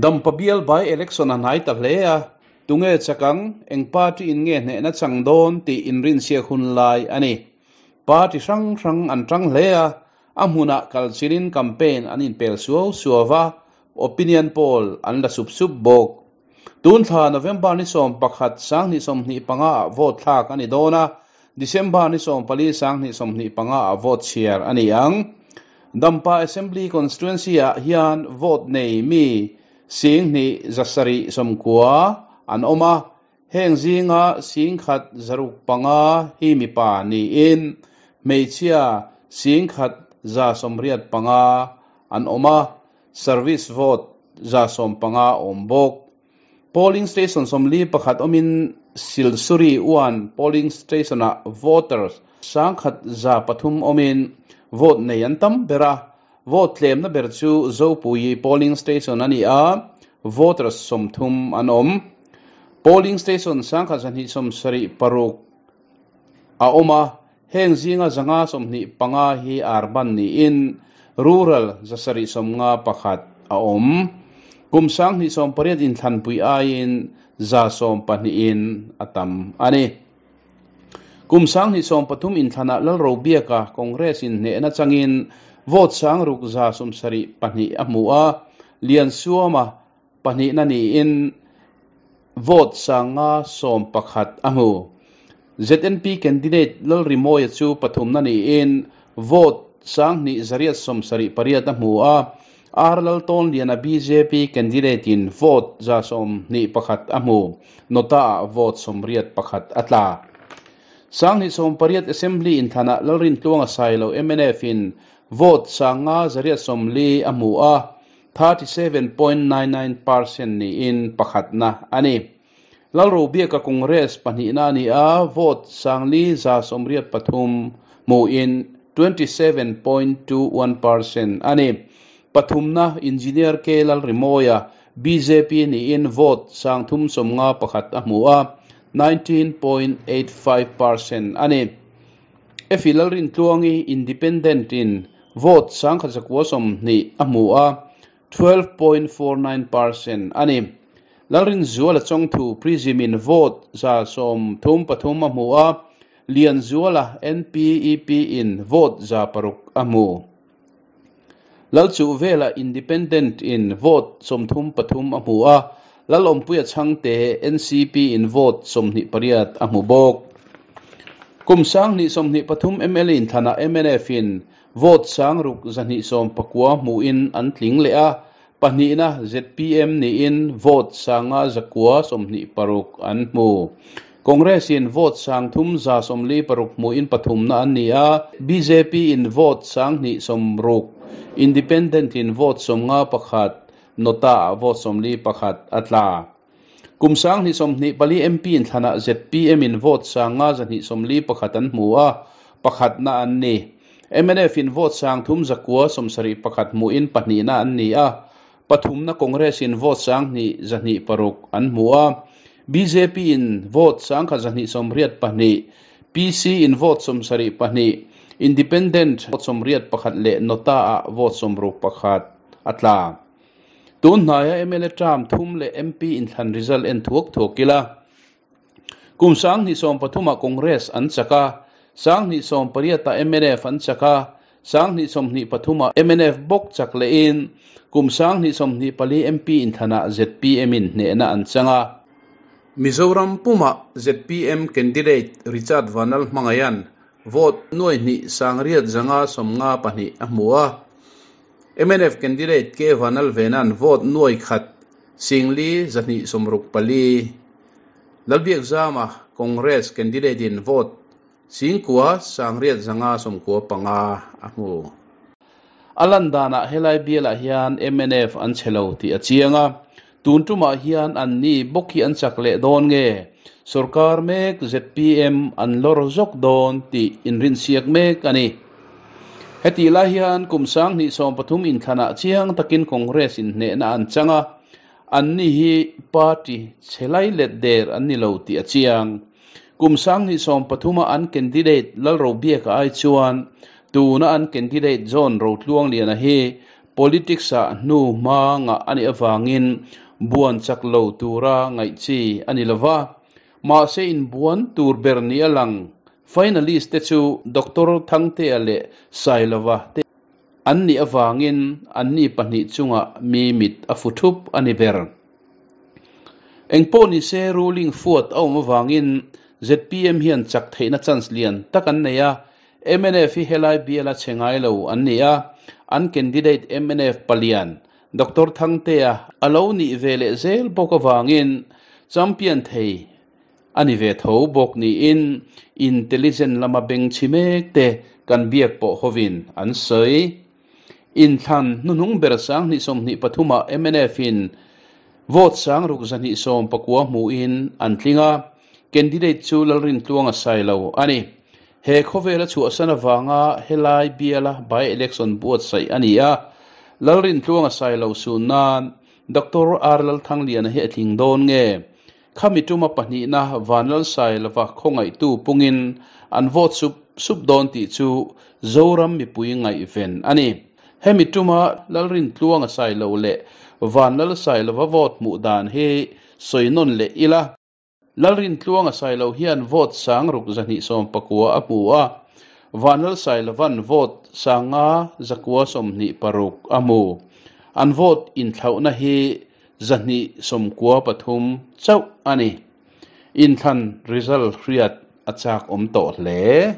Dampa bial by election a hnai ta hle a, tunge chak ang, eng party in nge hnehna chang dawn tih inrinsiak hun lai a ni. Party hrang hrang an tang hle a, a hmunah kal chilin campaign an inpel suau suau va, opinion poll an la sup sup bawk. Tun thla November ni 11 2025 ah vote thlak a ni dawn a, December ni 14 2025 ah vote chhiar a ni ang. Dampa Assembly Constituency ah hian vote nei mi 7,790 an awm a, heng zinga 1,065 hi mipa niin hmeichhia 1,185 an awm a, Service vote 150 awm bawk. Polling station 41 awmin Silsuri 1 polling station-ah voters 1,300 awmin vote nei an tam ber a, vote tlemna ber chu Zopui polling station a ni a, voters 30 an awm. Polling station 1,276 a awm a, heng zinga 125 hi urban niin rural 751 a awm. Kum 2018 inthlanpui aiin 120in a tam a ni. Kum 2023 inthlanah Lalrobiaka Congress in hnehna changin vote 6,072 a hmu a, Liansuama pahnihna niin vote 511 a hmu. ZNP candidate Lalrimawia chu pathumna niin vote 2,878 a hmu a, R Laltawnliana BJP candidate in vote 121 a hmu, nota ah vote 81 a tla. 2018 Assembly inthlanah Lalrintluanga Sailo MNF in vote 5,140 a hmu a, 37.99% niin pakhatna a ni. Lalrobiaka Congress pahnihna a ni a, vote 4,183 hmu in 27.21% a ni. Pathumna Engineer K Lalrimawia BJP niin vote 351 a hmu a, 19.85% a ni. Efi Lalrintluangi Independent in vote 1,920 a hmu a, 12.49% a ni. Lalrinzuala Chawngthu Prism in vote 133 a hmu a, Lianzuala NPEP in vote 600 a hmu. Lalchuhvela Independent in vote 33 a hmu a, Lalawmpuia Chhangte NCP in vote 28 a hmu bawk. Kum 2023 MLA inthlanah MNF in vote 6,219 hmu in an tling leh a, pahnihna ZPM niin vote 5,926 an hmu. Congress in vote 3,146 hmu in pathumna an ni a, BJP in vote 2,160, Independent in vote 51, nota vote 41 a tla. Kum 2024 MP inthlanah ZPM in vote 5,241 an hmu a, pakhatna an ni. MNF in vote 3,971 hmu in pahnihna an ni a, pathumna Congress in vote 2,206 an hmu a, BJP in vote 1,282, PC in vote 72, Independent vote 81 leh nota ah vote 61 a tla. Tun hnaia MLA term thum leh MP inthlan result en thuak thuak ila. Kum 2023 ah Congress an chak a, 2018 ah MNF an chak a, 2023 ah MNF bawk chak lehin kum 2024 MP inthlanah ZPM in hnehna an chang a. Mizoram puma ZPM candidate Richard Vanal hmangaian vote 2,952 a hmu a. MNF candidate K Vanal Venan vote 1,4,264. Lalbiak Zama Congress candidate in vote 9,995 a hmu. A lan danah helai bialah hian MNF an chhelo tih a chiang a, tun tumah hian an ni bawk hi an chak leh dawn nge, sarkar mek ZPM an lawr zawk dawn tih inrinsiak mek a ni. Heti lai hian kum 2023 inthlanah chiang takin Congress in hnehna an chang a, an ni hi party chhelai let der an ni lo tih a chiang. Kum 2023 a an candidate Lalrobiaka ai chuan tuna an candidate John Rotluangliana hi Politics ah hnu hma ngah a nih avangin buan chak lo tura ngaih chi a ni lova. Mahse inbuan tur ber ni a lang. Finalist te chu Doctor Thangtea leh Sailova te an nih avangin anni pahnih chungah mi mit a fu thup a ni ber. Engpawh nise ruling fuat a awm avangin zpm hian chak theihna chance lian tak an nei a, mnf hi helai biala che ngai lo an ni a, an candidate mnf palian Doctor Thangtea a lo nih ve leh zel bawk avangin champion thei a ni ve tho bawk niin intelligent lama beng chhi mek te kan biak pawh hovin an sawi. Inthlan hnuhnung ber 2023 ah mnf in vote 6219 hmuhin an tling a, candidate chu Lalrintluanga Sailo a ni. He khawvela chhuahsan avanga helai biala by-election buatsaih a ni a, Lalrintluanga Sailo sun nan Doctor R Lalthangliana hi a tling dawn nge? Khami tuma pahnihna Vanlalsailova khawngaihtu pungin an vote sup sup dawn tih chu Zoram mipui ngaihven a ni. Hemi tuma Lalrintluanga Sailo leh Vanlalsailova vote hmuh dan hi sawi nawn leh ila. Lalrintluanga Sailo hian vote 6219 a hmu a, Vanlalsailova'n vote 5126 a hmu. An vote inthlauhna hi 293 chauh a ni. Inthlan result hriat a chak awm tawh hle.